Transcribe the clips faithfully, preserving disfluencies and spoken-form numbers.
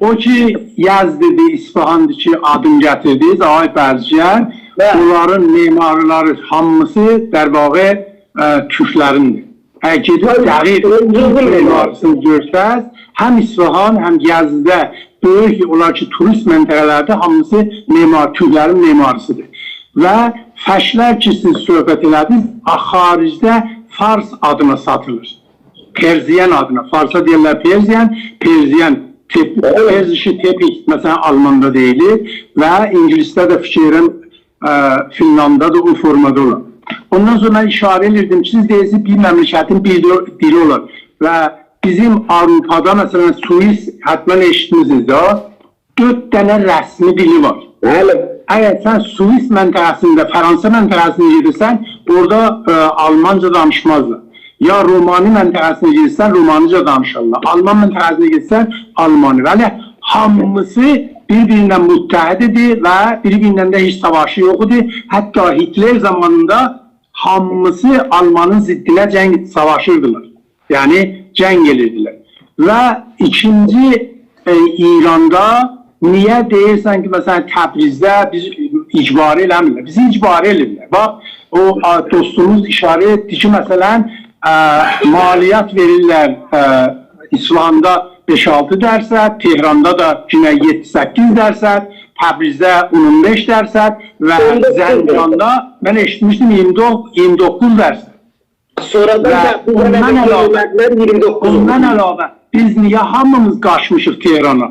او کی یزددیر، اصفهاندیر کی آدین گتیردینیز، آقای برزگر، بلی. اونلارین معمارلاری هامیسی، در واقع، ائ، تورکلریندیر. اگر گئدیب، بلی، دقیق، بلی، تورک، بلی، معماری‌سینی گؤرسز، هم اصفهان، هم یزدده بؤیوک، اونلار کی توریست منطقه‌لردیر، هامیسی معمار، تورکلرین معماری‌سیدیر. و فرشلر کی سیز صحبت ائله‌دینیز، خارجده فارس آدینا ساتیلیر. پرشین آدینا. فارسا دئییرلر پرشین، پرشین، تپ-، بلی. پرشین تپیک، مثلا، آلماندا دئییلیر و اینگیلیسده ده فیکر ائلیرم، ائ، فینلاندیادا دا او فورمادا اولور. اوندان سونرا من ایشاره ائدیردیم کی، سیز دئییرسینیز، بیر مملکتین بیر دو-، دیلی اولار. و بیزیم آوروپادا، مثلا، سوئیس، حتما ائشیتمیسینیز ده، دؤرد دنه رسمی دیلی وار. بلی. اگر سن سوئیس منطقه‌سینده، فرانسه منطقه‌سینده گئدیرسن، اورادا، ائ، آلمانجا دانیشمازلار. یا رومانی منطقه‌سینده گئدیرسن، رومانیجا دانیشارلار. آلمان منطقه‌سینده گئدیرسن، آلمانی. بلی، هامیسی بیر-بیرینن متحد ایدی و بیر-بیرینن ده هئچ ساواشی یوخ ایدی. حتی هیتلر زامانیندا هامیسی آلمانین ضدینه جنگ، ساواشیردیلار. یعنی جنگ ائدیردیلر. و ایکینجی، ائ، ایراندا نییه دئییرسن کی، مثلا، تبریزده بیز اجباری ائله‌میرلر؟ بیزی اجباری ائدیرلر. باخ، او، آ، دوستوموز ایشاره ائتدی کی، مثلا، ا، مالیات وئریرلر، ا، اصفهاندا بئش-آلتی درصد، تهراندا دا یئنه یئددی-سککیز درصد، تبریزده اون-اون بئش درصد و اون دوققوز درصد. زنجاندا من ائشیتمیشدیم ایگیرمی دوققوز، ایگیرمی دوققوز درصد. سونرادان و تبریزده اوندان ده علاوه، قیمتلر ایگیرمی دوققوز اوندان اولدو. علاوه بیز نییه هامیمیز قاچمیشیق تهرانا؟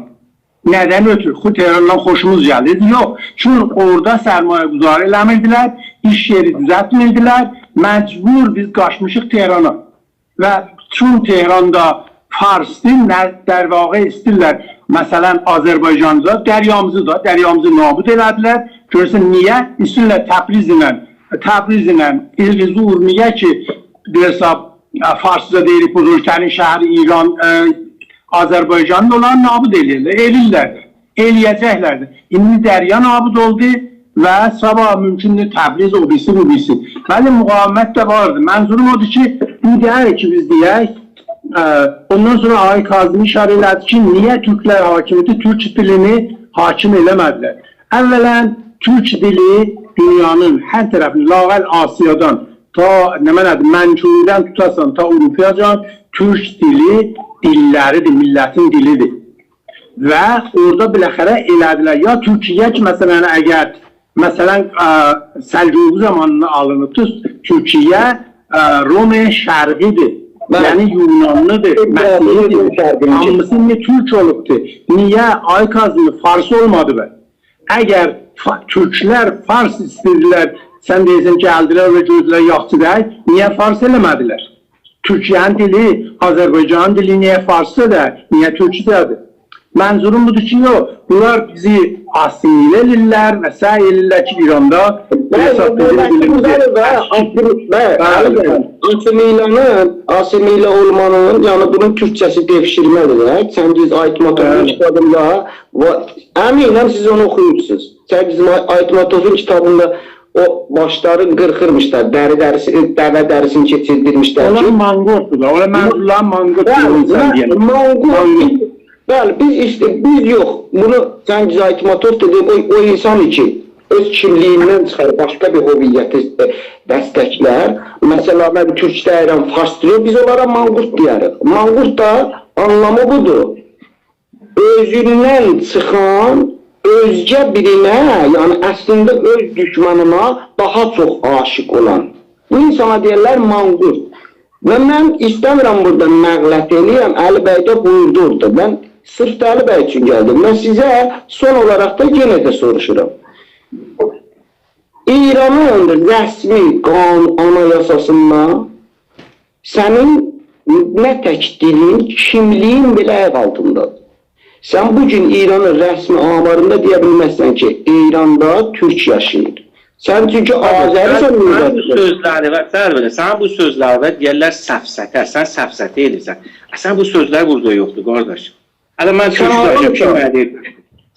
ندن اؤتورو؟ خو تهراندان خوشوموز گلیر؟ یوخ. چون اورادا سرمایه‌گذاری ائله‌میردیلر، ایش یئری دوزلتمیردیلر. مجبور بیز قاچمیشیق تهرانا. و چون تهراندا فارسدیر، نه، در واقع ایسته‌ییرلر، مثلا، آذربایجانی دا، دریامیزی دا، دریامیزی نابود ائله‌دیلر. گؤرورسن، نییه؟ ایسته‌ییرلر تبریز ایله، تبریز ایله، ارزیزور، نییه کی، بیر حساب، ا، فارسجا دئییریک، بزرگترین شهر ایران، ا، آذربایجانین، اونلاری نابود ائله‌ییرلر، ائله‌ییرلر ده، ائله‌یه‌جکلر ده. ایندی دریا نابود اولدو و صاباح مومکوندور تبریز، او بیریسی، بو بیریسی. بلی، مقاومت ده واردی. منظوروم اودور کی، بو دئییل کی، بیز دئیک، ا، اوندان سونرا آقای کاظمی ایشاره ائله‌دی کی، نییه تورکلر حاکمیتی تورک دیلینی حاکم ائله‌مه‌دیلر؟ اولا، تورک دیلی دونیانین هر طرفینده، لااقل آسیادان تا، نمنه‌دیر، منچوری‌دن توتاسان تا آوروپاجان، تورک دیلی دیللریدیر، میللتین دیلیدیر. و اورادا بالاخره ائله‌دیلر. یا تورکیه کی، مثلا، اگر، مثلا، ا، سلجوقی زامانیندا آلینیبدیر، تورکیه، ا، روم شرقی‌دیر. بلی. یعنی یونانلی‌دیر، ابراهیم مسیحی‌دیر. روم شرقی‌دیر. هامیسی ایندی تورک اولوبدور. نییه، آقای کاظمی، فارس اولمادی به؟ اگر فا-، تورکلر فارس ایسته‌ییردیلر، سن دئییرسن، گلدیلر و گؤردولر یاخشی دئییل، نییه فارس ائله‌مه‌دیلر؟ تورکیه‌نین دیلی، آذربایجانین دیلی نییه فارسجادیر، نییه تورکجه‌دیر؟ منظوروم بودور کی، یوخ، بونلار بیزی آسیمیله ائدیرلر و سعی ائدیرلر کی، ایراندا، بلی، حساب بو ائدیر، مکتوب بیلیمیزی بودادیر دا، تشکیل، آسیمی-، بلی، بلی، علی بی، بلی. آسیمیلانین، آسیمیله اولمانین، یعنی بونون تورکجه‌سی دئوشیرمه‌دیر ده. چنگیز آیتماتووون، بلی، کیتابیندا، و امینم سیز اونو اوخویوبسونوز. چنگیز آی-، آیتماتووون کیتابیندا او باشلارین قیرخیرمیشلار، دری دریسی، دوه دریسینی کئچیردیرمیشلر. اونلار کی، مانقورتدور دا، اونلار منظورلاری مانقورتدور، بلی، اونو سن مه-، دئیه‌ن. مانقورت. مانقورت. بلی، بیز ایشته، بیز یوخ. بونو چنگیز آیتماتوف دئدی، او، او اینسان کی، اؤز کیملیگیندن چیخار، باشقا بیر هویتی، ائ، دستکلر. مثلا، من تورک دئییرم، فارس دئییر، بیز اونلارا مانقورت دئیه‌ریک. مانقورت دا آنلامی بودور. اؤزوندن چیخان، اؤزگه بیرینه، یعنی اصلینده اؤز دوشمانینا داها چوخ عاشیق اولان. بو اینسانا دئییرلر مانقورت. و من ایسته‌میرم بورادا نقلت ائله‌یم، علی بی ده بویوردو اورادا. من صرف ده علی بی اوچون گلدیم. من سیزه سون اولاراق دا یئنه ده سوروشورام. ایرانین رسمی قانون آنایاساسیندا سنین نه تک دیلین، کیملیگین بئله آیاق آلتیندادیر. سن بو گون ایرانین رسمی آماریندا دئیه بیلمزسن کی، ایراندا تورک یاشاییر. سن چونکی آذری‌سن، سن، سن بو سؤزلری و، سن بئله، سن بو سؤزلری و دئیرلر سفسطه، سن سفسطه ائدیرسن. سن بو سؤزلر بورادا یوخدور، قارداش. هله من سن تورک آدام داشییام، سن. کیم منه دئییر؟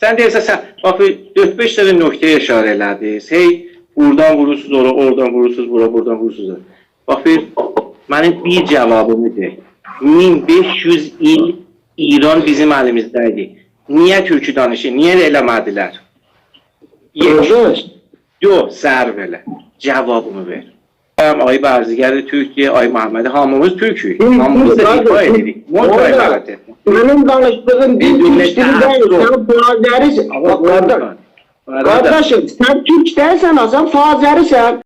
سن دئییرسن، سن، باخ، بیر دؤرد-بئش دنه نقطه‌یه ایشاره ائله‌دینیز. هئی، بورادان وورورسونوز اورا، اورادان وورورسونوز بورا، بورادان وورورسونوز اورا. باخ، بیر، منیم بیر جاوابیمی دئ. مین بئش یوز ایل ایران بیزیم الیمیزده ایدی. نییه تورکو دانیشیر؟ نییه ائله‌مه‌دیلر؟ یک. قارداش، دو، صرف ائله. جاوابینی وئر. هم آقای برزگر تورکدور، آقای محمدی، هامیمیز تورکوک. هامیمیز دا دفاع ائدیریک. مونتای ملتی. منیم دانیشدیغیم دیل تورک دیلی دئییل. سن فازریسن. باخ، قارداش، قارداشیم، سن تورک دئییلسن ها، سن فازریسن.